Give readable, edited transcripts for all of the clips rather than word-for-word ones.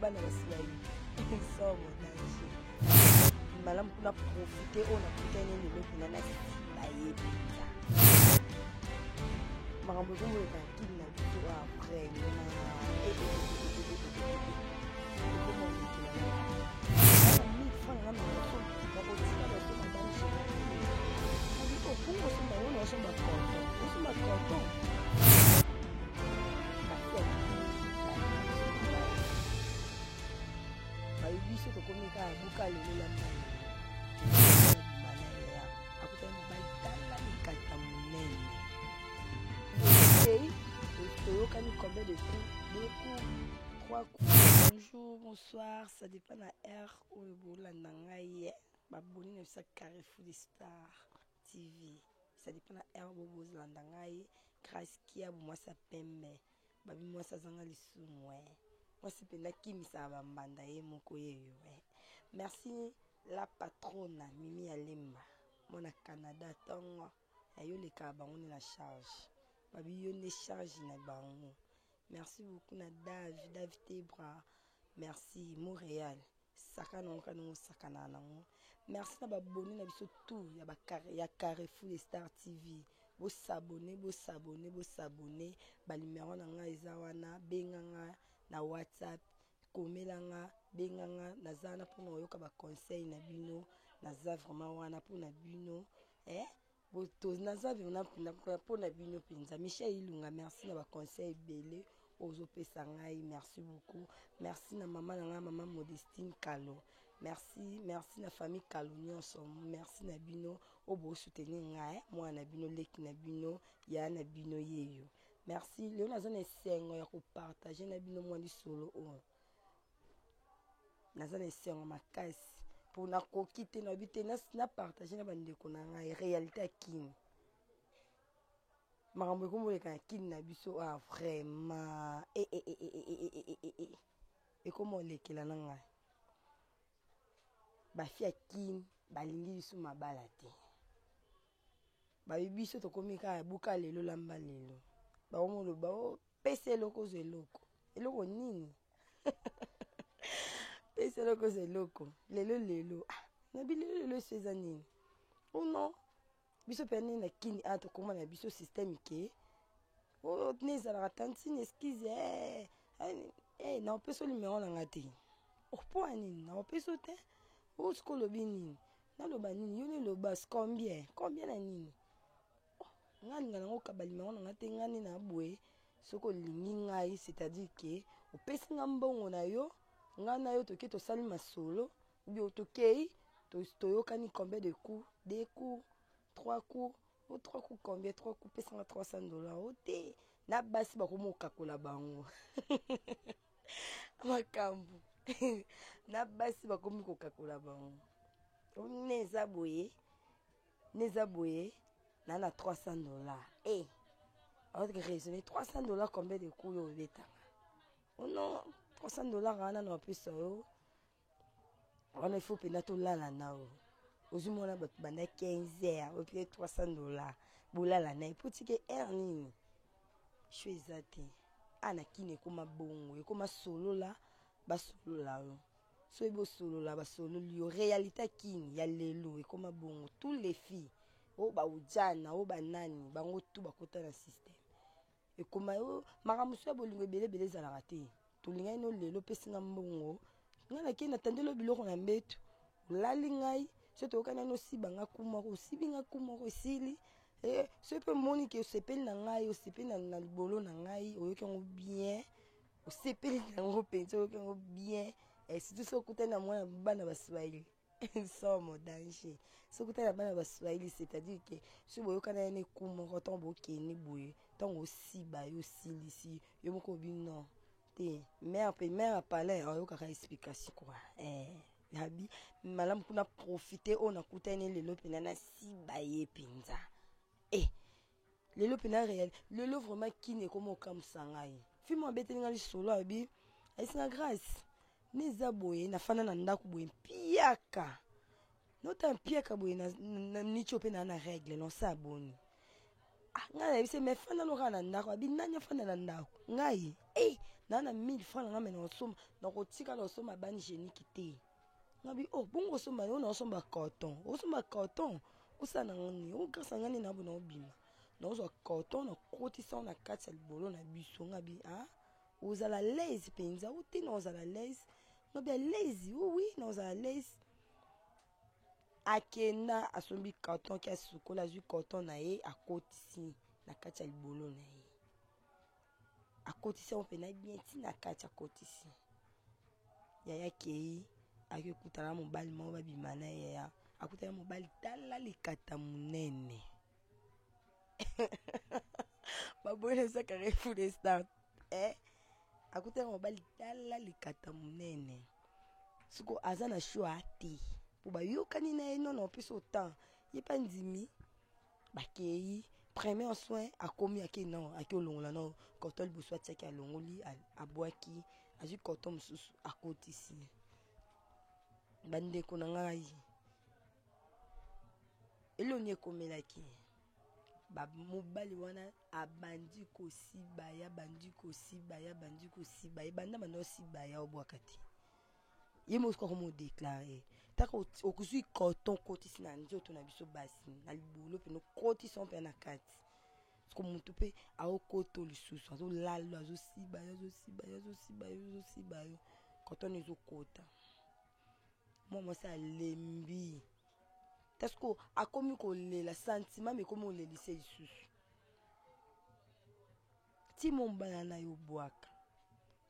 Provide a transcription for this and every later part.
Bana baswahili somo danger. Malamu kuna profite oyo nakutani lelo mpena na nsima ye mpenza. Makambo ekomoleka na kini na biso awa vraiment osomba carton osomba carton. Bayebi biso tokomi kaka buka lelo ya mai bima na ya akutani mobali, tala likata monene. Ei toyokani combien de coups? Deux coups, trois coups. Bonjour, bonsoir, ça dépend na heure oyo bolanda ngai. Baboni na biso Carrefour de Star TV, ça dépend na heure oyo bozolanda ngai. Grâce Kiabu, mwasi ya pembe, babi mwasi azanga lisumu, mwasi mpenza akimisaka bambanda ye moko yeyo. Merci la patrona Mimi Alemba, mwana Canada, ntongo ya yo lekaka bango nde na charge, babi yo nde charge na bango. Merci beaucoup na Dave Dave Tebra, merci Montréal, saka nango kaka ndenge osakanaka nango. Merci na baboni na biso tout ya, ya Carrefour de Star TV. Bosabone, bosabone, bosabone. Banumero na ngai eza wana, benga nga na WhatsApp, komela nga, benga nga, naza wana mpona koyoka baconseil na bino. Naza vraiment wana mpona bino, eh? Naza mpona bino mpenza. Michel Ilunga, merci na baconseil ebele ozopesa ngai, merci beaucoup. Merci na mama na ngai, mama Modestine Kalo, merci. Merci na famille Kalo nyonso, merci na bino oyo bosoutenir ngai, mwana na bino, leki na bino, ya na bino yeyo. Merci. Lelo naza na esengo ya kopartage na bino mwa lisolo oyo. Naza na esengo makasi mpo nakoki te, nayebi te, napartage na bandeko na ngai réalité ya kini, makambo ekomoleka na kini na biso. Ah vraiment, ekoma olekela na ngai. Bafi ya kini balingi biso mabala te, bayebi biso tokomi kaka buka lelo lamba lelo. Bakomoloba pesa eloko, ozwa eloko. Eloko nini? Pesa eloko, ozwa eloko. Lelo lelo, ah, nabi lelo lelo eso eza nini? O non, biso mpe nini na kini a tokóma na biso système ke oyo ne ezalaka tantine, excuse, eh, naopesa numéro na nga te. Mpo ya nini naopesa te? O sikoyo olobi nini? Naloba nini? Yo neloba combien? Combien na nini? Nga alinga nango kaba numéro na nga te. Nga nde na boye, soki olingi ngai, c'est-à-dire ke opesi nga mbongo na yo, nga na yo toke, tosali masolo, bio tokei, toyokani combien de coups? Deux coups, trois coups. O trois coups combien? Trois coups, pesanga 300 $. O te, na basi bakoma okakola bango makambo, na basi bakomi kokakola bango. Ne eza boye, ne eza boye, na 300 $. E aoke raisonner, 300 $, combien de coups oyo obetanga? O non, 300 $ wana na opesa yo wana, il faut mpenza tolala na yo. Ozwi mwana bato banda 15 heures, opie 300 $, bolala na ye mpo tike heure nini? Sho eza te. A na kini ekóma bongo, ekóma solola, basolola yo. Soki bosolola, basololi yo. Réalité kini ya lelo ekóma bongo. Tous les filles oyo baujana, oyo banani, bango tu bakota na système. Ekoma oyo makambo mosusu ya bolingo ebele ebele ezalaka te. Tolingani no lelo, opesinga mbongo, ngai nakei, natandeli biloko na mbeto, olali ngai. So toyokani nani, osiba nga ku moko, osibi nga ku moko, esili. Soki mpe omoni ke osepeli na ngai, osepeli na libolo na ngai, oyoki yango bien, osepeli na yango mpenza, oyoki yango bien, surtout soki okutani na mwana bana baswahili, somo danger. Soki okutani na bana baswahili, c'est-à-dire ke soki boyokana ye na eku moko, ntango bokende boye, ntango osiba yo, osilisi yo moko, obi non te, mare mpe mare apalin ayokaka explication quoi. Nabi malamu kuna profite oyo nakutani lelo mpenza, nasiba ye mpenza. Lelo mpenza réel, lelo vraiment kini ekoma okamwisa ngai. Filme abeteli ngai lisolo, abi ayesinga grâce ne eza boye, nafanda na ndako boye, mpiaka nota mpiaka boye niti oyo mpe naa na règle nosa boni. Ah, ngai nayebisi, me fanda no kaka na ndako. Abi nani afanda na ndako? Ngai. e naa na 1000 franc na nga me naosomba, nakotikala osomba bande hygiénique te. Ngabi oh bongo osomba yo, naosomba coton, osomba coton osala nango nini? O grâce na nga nde nabo naobima, naozwa coton nakotisa ngo na kati ya libolo na biso. Ngabi ah ozala laise mpenza o te, naozala laise. Ngabi alaise oui, naozala laise. Akenda asombi coton ki asukola, azwi coton na ye akotisi na kati ya libolo na ye, akotisi yango mpena bien ntina kati, akotisi. Yaya akei akekutana na mobali moko, babima na ye. Yaya akutana mobali, tala likata monene. Baboyi eza Carrefour de Start eh? Akutana mobali, tala likata monene. Siko aza na choix te, mpo bayokani na ye nono opesa autant, ye mpe andimi. Bakei premier soin, akomi ake non, ake olongola no coton liboso atiaki, alongoli, abwaki, azwi coton mosusu akotisi. Bandeko na ngai, eloni ekomelaki mobali wana, abandi kosiba ye, abandi kosiba ye, abandi kosiba ye, banda banda osiba ye, obwaka te. Ye moko kaka modéclarer taka okozwi coton okotisi na nzoto na biso basi na libolo mpena, okotisi mpe na kati. Siko motu mpe aokoto lisusu, azolala, azosiba yo, azosiba yo, azosiba yo, azosiba yo, coton ezokota. Mwa mwasi alembi ta, siko akomi kolela, sentiment me ekomi olelisa lisusu. Ti mo mobali na yo bwaka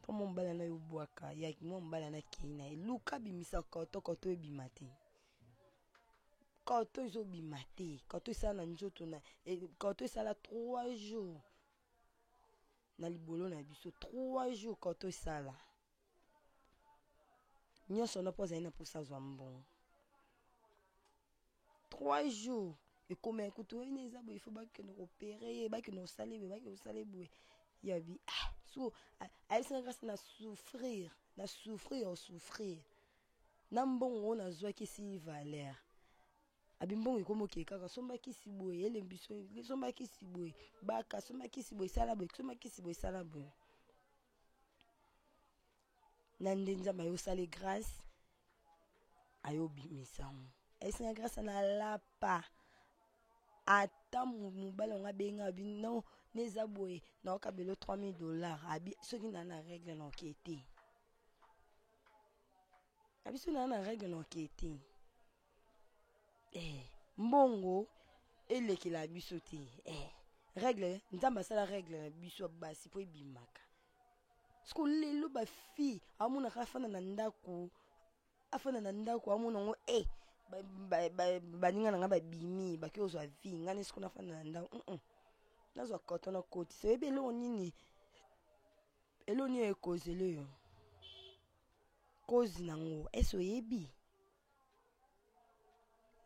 to mo mobali na yo bwaka ya mwa mobali na kei na ye luka bimisa coton, coton ebima te, coton ezobima te. Coton esala na nzoto na coton esala 3 jours na libolo na biso, 3 jours coton esala nyonso wana mpo azali na mposa azwa mbongo. 3 jours ekoma kutu ene eza boye, ifo bakende koopérer ye, bakende kosala boye, bakende kosala boye. Yabi ah so ayebisanga kasi na souffrir, na souffrir, osouffrir na mbongo oyo nazwaki esili valeur. Abi mbongo ekomi okee kaka somba kisi boye, elembi so, somba kisi boye, baka somba kisi boye, esala boye, somba kisi boye, esala boye. Na nde Nzambe ayosala grâce, ayobimisa ngo, ayesinga grâce na lapa. Ata mobali yango abenga, abi non, neza boye, naokabelo 3000 $. Abi soki naa na règle na oke te, abi soki naa na règle na oke te. Eh, mbongo elekela biso te. Eh, règle, Nzambe asala règle na biso basi mpo ebimaka. Siko lelo bafille amonaka afanda na ndako, afanda na ndako, amona yango e baninga na ngai babimi, bake ozwa vie, ngai nde siko nafanda na ndako. Nazwa coton nakotisa. Oyebi eloko nini, eloko nini ekozela oyo cause nango ese? Oyebi,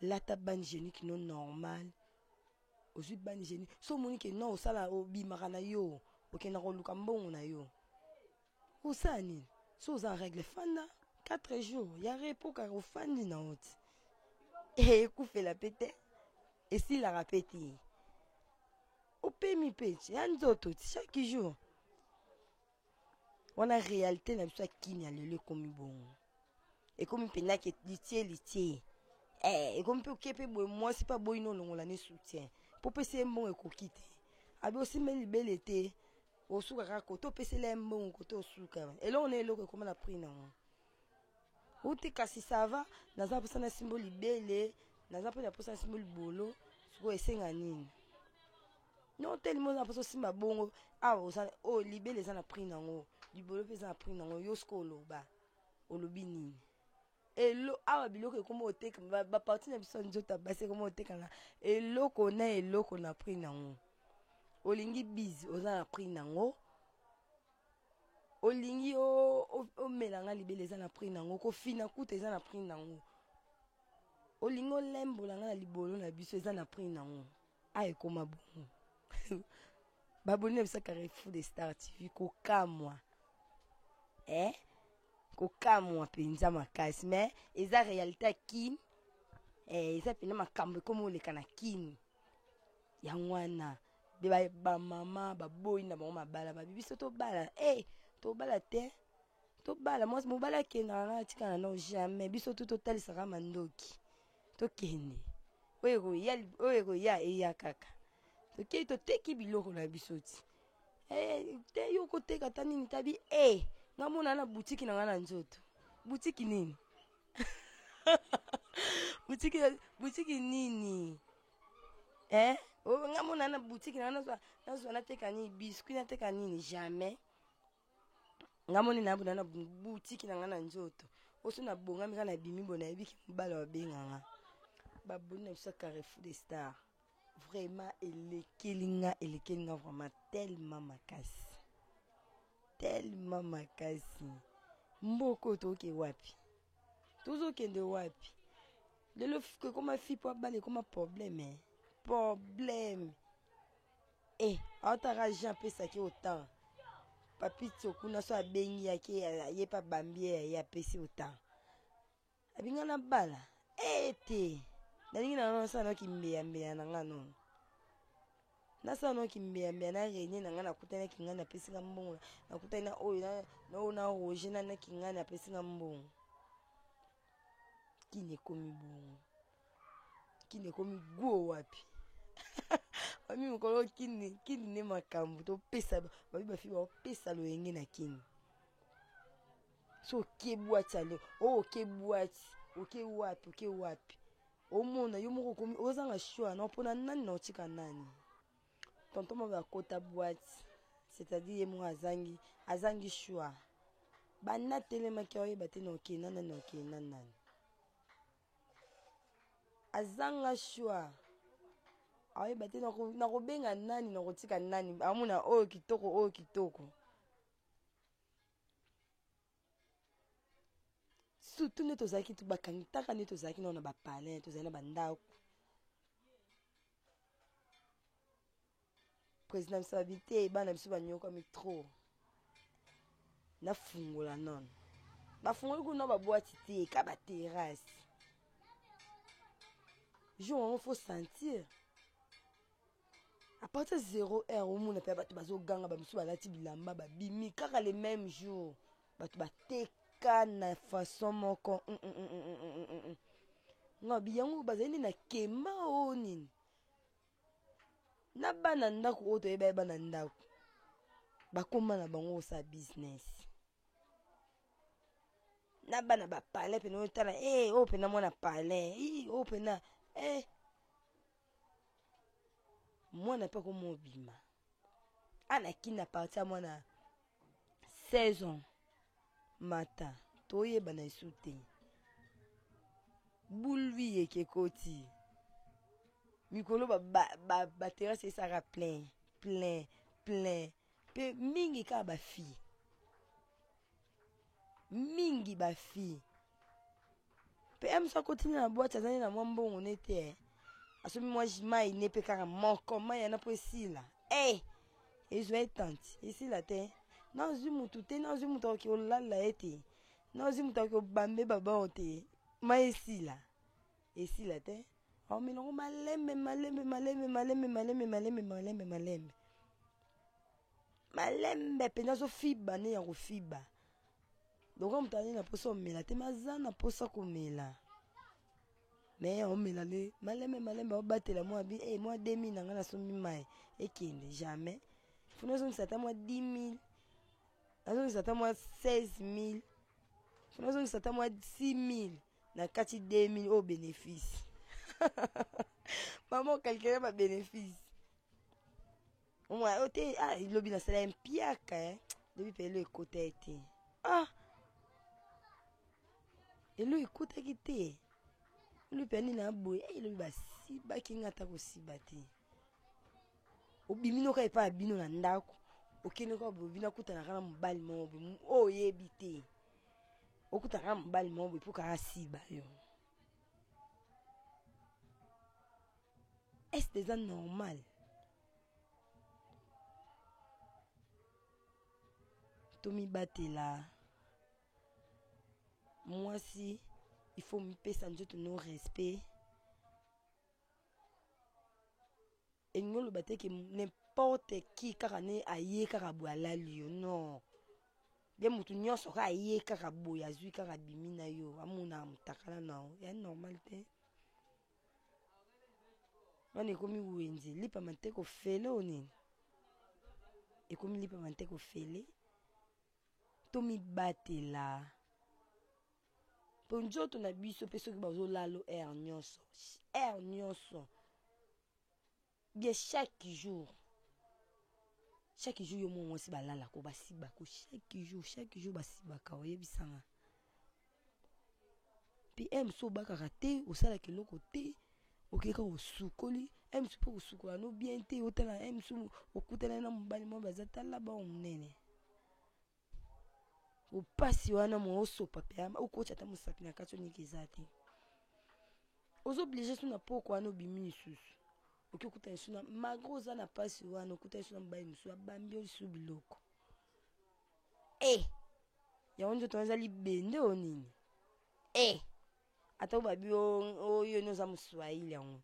lata bande hygiénique no normal. Ozwi bande hygiénique so omoni ke non, osala, obimaka na yo, okenda koluka mbongo na yo, osala nini? So oza en règle, fanda 4 jours ya repos kaka, ofandi na yo ti ekufela mpe te, esilaka mpe te, opemi mpe ti ya nzoto ti chaque jour wana. Réalité na biso ya kini ya lelo ekomi bongo, ekomi mpenza ke litie litie eh, ekomi mpe oke mpe boye, mwasi mpe aboyi na olongola ne soutien mpo opesi ye mbongo ekoki te. Abi osimba libele te, osuka kaka kote opesela ye mbongo, kote osuka eloko na eloko ekoma na prix nango uti. Kasi ça va, naza mposa nasimba libele, naza mpe na mposa nasimba libolo. Sikoyo esenga nini? Non, telema, oza na mposa osimba bongo awa, oyo libele eza na prix nango, libolo mpe eza na prix nango. Yo sikoyo oloba, olobi nini? Elo awa biloko ekoma oteka, baparti na biso ya nzoto ya basi ekoma otekana eloko na eloko na prix nango. Olingi bise, oza na prix nango. Olingi omela nga libele, eza na prix nango. Kofina kuta eza na prix nango. Olingi olembola nga na libolo na biso, eza na prix nango. A ekoma bongo. Baboni na biso Carrefour de Star TV, kokamwa eh? Kokamwa mpenza makasi, mais eza réalité ya kini eh, eza mpenza makambo ekoma oleka na kini. Yango wana. De bamama baboyi na bango mabala, babi biso tobala e eh, tobala te, tobala mwasi mobali akendaka nga atikala nao jamais. Biso tu totalisaka mandoki, tokende oyo ekoya, oyo ekoya eya kaka. Tokei toteki biloko na biso ti eh, te yo koteka ata nini tabi e eh, nga mona na butiki na nga na nzoto. Butiki nini? Butiki, butiki nini? Eh, oh, nga mona na butiki na nga, nazwa nazwa nateka nini? Biscuit nateka nini? Jamais. Nga moni na na butiki na nga na nzoto oso nabongami kaka nabimi bo nayebiki mobali babenga nga baboni na biso ya Carrefour de Star. Vraiment elekeli nga, elekeli nga vraiment tellement makasi, tellement makasi. Mboka oyo toke wapi? Tozokende wapi lelo? Ekoma fi po abala ekoma problème, eh? Problème e aotaka Jean apesaki autant papi kuna so abengi yake ye mpe abambi ye ye apesi autant abinga na bala ete nalingi na nasala noki mbeyambeya na nga nono, nasala noki mbeyambeya na renie na nga. Nakutanaki ngai napesi nga mbongo, nakutani na oyo na oyo na Roger nanaki ngai napesi nga mbongo. Kini ekomi bongo, kini ekomi guo wapi babi mokolo kini, kini nde makambo topesa babi bafi baopesa loyenge na kini. So oke boîte ale oyo, oke boîte, oke wapi, oke wapi, omona yo moko okomi ozanga choix na mpona nani na otika nani. Tonton moko akota boîte, c'est-à-dire ye moko azangi, azangi choix. Banda atelemaki oyeba te na okenda nani, na okenda nani, azanga choix, aoyeba te nakobenga nani, nakotika nani. Amona oyo kitoko, oyo kitoko, surtout nde tozalaki bakangi taka nde tozalaki nao na bapalin, tozali na bandako. Président biso babi te, bana biso banyokwami trop, nafungola nono. Bafungoli kuna baboîte te, ka baterrasse. Jour yango faut sentir à partir de 0 heure, omona mpe bato bazoganga, bamisu balati bilamba babimi kaka le même jour. Bato bateka na façon moko nga biyango bazali nde na kemba oyo nini na bana ndako oyo toyeba ye bana ndako bakóma na bango kosala business na bana bapalin pene oyo. Tala e oyo mpena mwana palin oyo mpena e mwana mpe akoma obima anaki na parti ya mwana 16 ans mata toyebana esu te. Bulwi eke ekoti mikolo baterrasse esalaka plein, plein, plein mpe mingi kaka bafille, mingi bafille mpe ye mosu akotini na boîte, azali na mwa mbongo ne te, asomi mwa mai ne mpe kaka moko mai yana mpo esila e ezwa ye tante esila te. Nazwi mutu te, nazwi mutu akoki kolala ye te, nazwi mutu akoki kobambe babao te. Mai esila, esila te, aomelango malembe malembe malembe malembe malembe malembe malembe malembe malembe mpenza, azofiba nde ya kofiba lokola moto azali na mposa omela te, maza na mposa komela me aomela nde malembe malembe, aobatela mwa bi eh, mwa 2000 na ngai nasombi mai ekende jamais. Funa nazongisa ata mwa 10 000, nazongisa ata mwa 16 000, funa nazongisa ata mwa 6 000 na kati 2000 oyo bénéfice. Mama ocalcule babénéfice omwa oyo te. Ah, lobi nasala ye mpiaka eh. Lobi mpe elo ekota ye te. Ah, elo ekotaki te, lobi mpe nini aboye eh, elobi basibaki nga ata kosiba te. Obimi noka epai ya bino na ndako, okende kaka boye, bino akutanaka na mobali moko boye oyo oyebi te, okutana na mobali moko boye mpo kaka asiba yo. Est eza normal? Tomibatela. Mwasi, il faut mipesa nzoto no respect. Elingi oloba oloba te ke n'importe qui kaka ne aye kaka boye alali yo non bien motu nyonso kaka aye kaka boye azwi kaka abimi na yo amonaka motakala na yo ya normal te wana ekomi wenze lipa manteka ofele o nini ekomi lipa manteka ofele tomibatela mpo nzoto na biso mpe soki bazolalo heure nyonso heure nyonso bien chaque jour chaque jour yo mwa mwasi balalako basibako chaque jour chaque jour basibaka oyebisanga mpe eh, mosusu obakaka te osalaka eloko te okei kaka osukoli eh, mosusu mpe kosukola no bien te otala eh, mosusu okutana na mobali moko baza tala bao monene opasi wana mwa osopa mpe okotya ata mosapi na kati oniki eza te ozo oblige so na poko wana obimi lisusu oki okuta lisusu na malgre oza na mpasi wana okuta lisusu na mobali mosusu abambi yo lisusu biloko e eh! yango nzoto wana eza libende o nini e eh! ata obabi oyo nde oza moswahili yango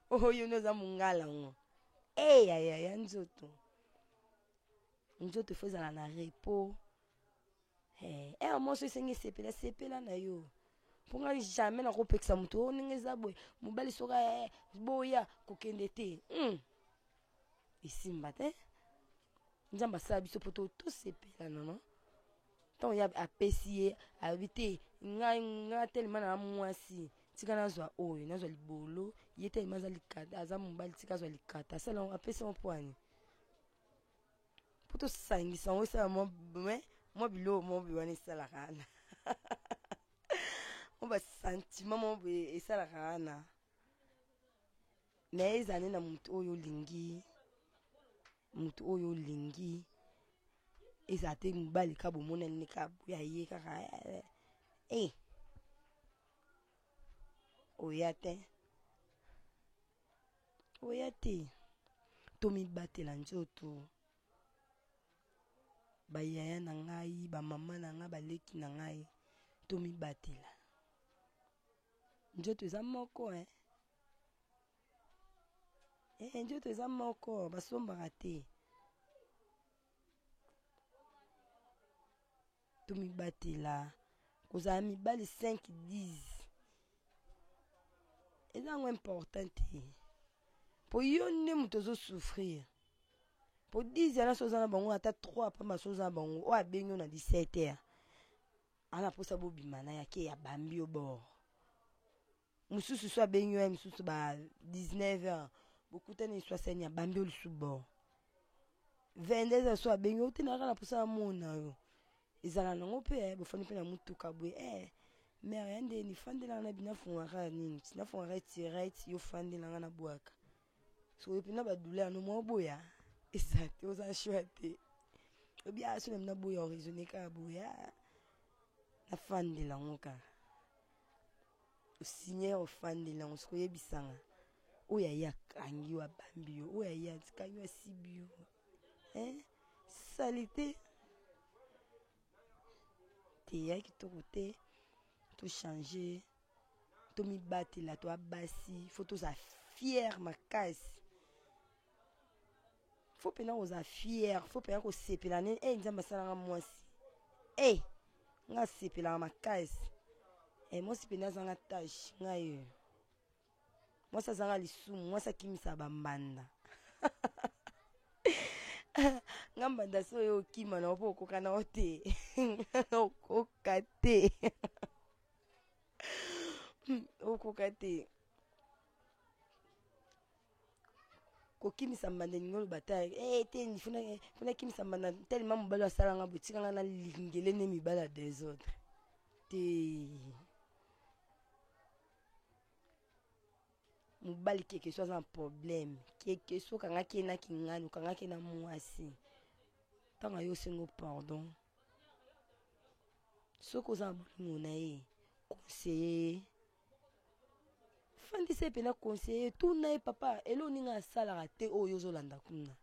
oyo nde oza mongala yango e yaya ya nzoto nzoto fo ezala na repos eh, eh mwasi esengi esepela sepela na yo mpo ngai jamais nakopekisa moto oyo oh, ndenge eza boye mobali soki eh, boya kokende te mm. esimba te nzambe asala biso mpo tosepela nono ntango ye apesi ye alobi te ngai ngai telema na mwasi tika nazwa oyo nazwa libolo ye telema aza likata aza mobali tika azwa likata asala apesi yango mpo ani mpo tosangisa yango esala mwa mwa biloko mwa boye wana esalaka wana mwa basentiment mwa boye esalaka wana me ezala nde na moto oyo olingi moto oyo olingi ezala te mobali ka bomonani ne kaka boye aye kaka eh, eh. oya te Oya te tomibatela nzoto ba yaya na ngai ba mama na ngai ba leki na ngai tomibatela nzoto eza moko eh eh nzoto eza moko basombaka te Tomibatela kozala mibali 5 10 eza yango important te po yo nde moto ozo souffrir po 10 yana so oza na bango ata 3 pamba so oza na bango oyo abengi yo na 17 heures ana mposa bobima na ye ake abambi yo bord mosusu so abengi yo ye mosusu ba 19 heures bokutani lisusu asani abambi yo lisusu bord 22 heures so abengi yo te nayaka na mposa namona yo ezala nango mpe eh, bofandi mpe na motuka boye eh, mare ya ndeni fandelanga na bino afungaka nini nafungaka tirette yo fandelanga na bwaka soki mpe na badouleur no mwa oboya eza te oza choix te obi ah, so na bino aboya oraisonne kaka boya nafandela yango kaka osigne ofandeli yango soki oyebisanga oyo aye akangi yo abambi yo oyo aye akangi yo asibi yo eh? salite te ya kitoko te tochange tomibatela toa basi fo tozala fiere makasi fo mpena kozala fiere fo mpena kosepela nini e nzambe asalanga mwasi e nga asepelaka makasi e mwasi mpena azanga tache ngai oyo mwasi azanga lisumu mwasi akimisaka bambanda nga mbanda so oyo okima na mpo okoka na yo te okoka te okoka te kokimisa mbanda elingi oloba ta eh, te funa kimisa mbanda telema mobali asala nga boye tika nga nalingele nde mibali ya desordre te mobali keke so aza na problème keke so okangaki ye na kingani okangaki ye na mwasi ntango ayo osengo pardon soki oza na bolingo na ye conseiller ye fandisa ye mpena conseiller ye tuna ye papa eloko nini asalaka te oyo ozolanda kuna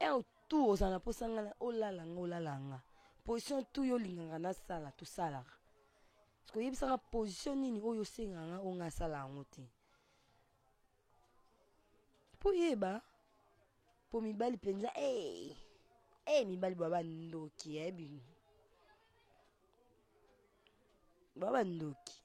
heure tout ozala na mposa nga olala nga olala nga position tout yo olingaka nasala tosalaka soki oyebisaka position nini oyo osengaka nga oyo nga asala yango te. Mpo yeba mpo mibali mpenza hey, eh, hey, eh, mibali bwa bandoki ya eh, bino bwa bandoki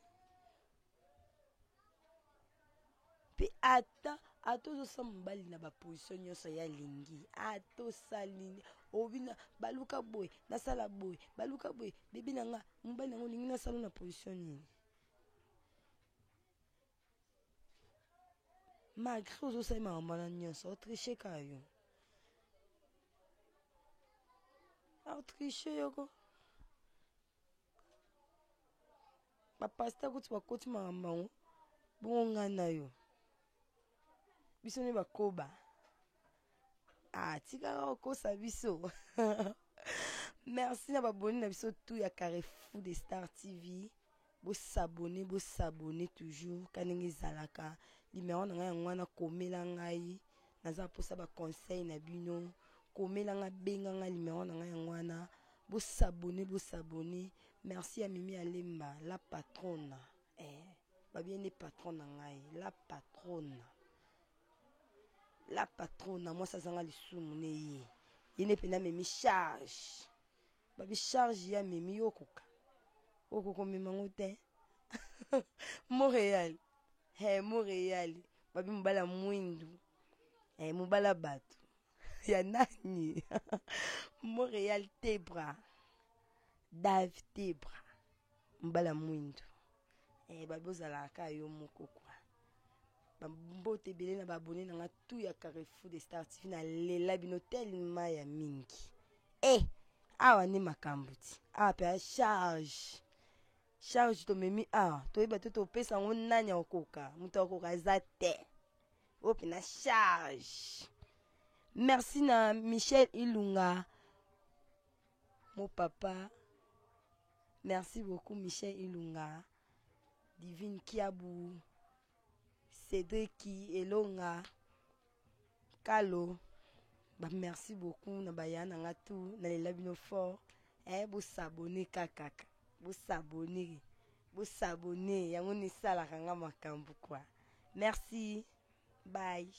mpe ata ata ozosala mobali na baposition nyonso ye alingi ata osali obina baluka boye nasala boye baluka boye bebi na nga mobali yango olingi nasala na position nini malgré ozosali makambo wana nyonso otriche kaka yo otriche yoko bapasta kutu bakoti makambo yango bongo ngai na yo biso nde bakoba ah, tikaka kokosa biso merci na baboni na biso tout ya carrefour de star tv bosabone bosabone toujours ka ndenge ezalaka limero na ngai yango wana komela ngai naza mposa baconseil na bino komela ngai benga ngai limero na ngai yango wana bosabone bosabone merci ya mimi alemba la patrona eh, babie nde patron na ngai la patrona la patrona mwasi azanga lisumu ne ye ye nde mpenza amemi charge babi charge ye amemi yo okoka okoka omema yango te montréal hey, montréal babi mobali ya mwindu hey, mobali ya bato ya nani montréal tebra dave tebra mobali ya mwindu eh, babi ozalaka kaka yo moko kua bambote ebele na baabone na nga tout ya carrefour de star tv nalela bino telema ya mingi e eh, awa nde makambo ti awa mpe charge charge tomemi awa toyeba te topesa yango nani akokoka moto akokoka aza te oyo mpena charge merci na michel ilunga mon papa merci beaucoup michel ilunga divine kiabu cédric elonga kalo ba merci beaucoup na baya na nga tout nalela bino fort eh bosabone kakaka bosabone bosabone yango nde esalaka nga makambo kua merci bye.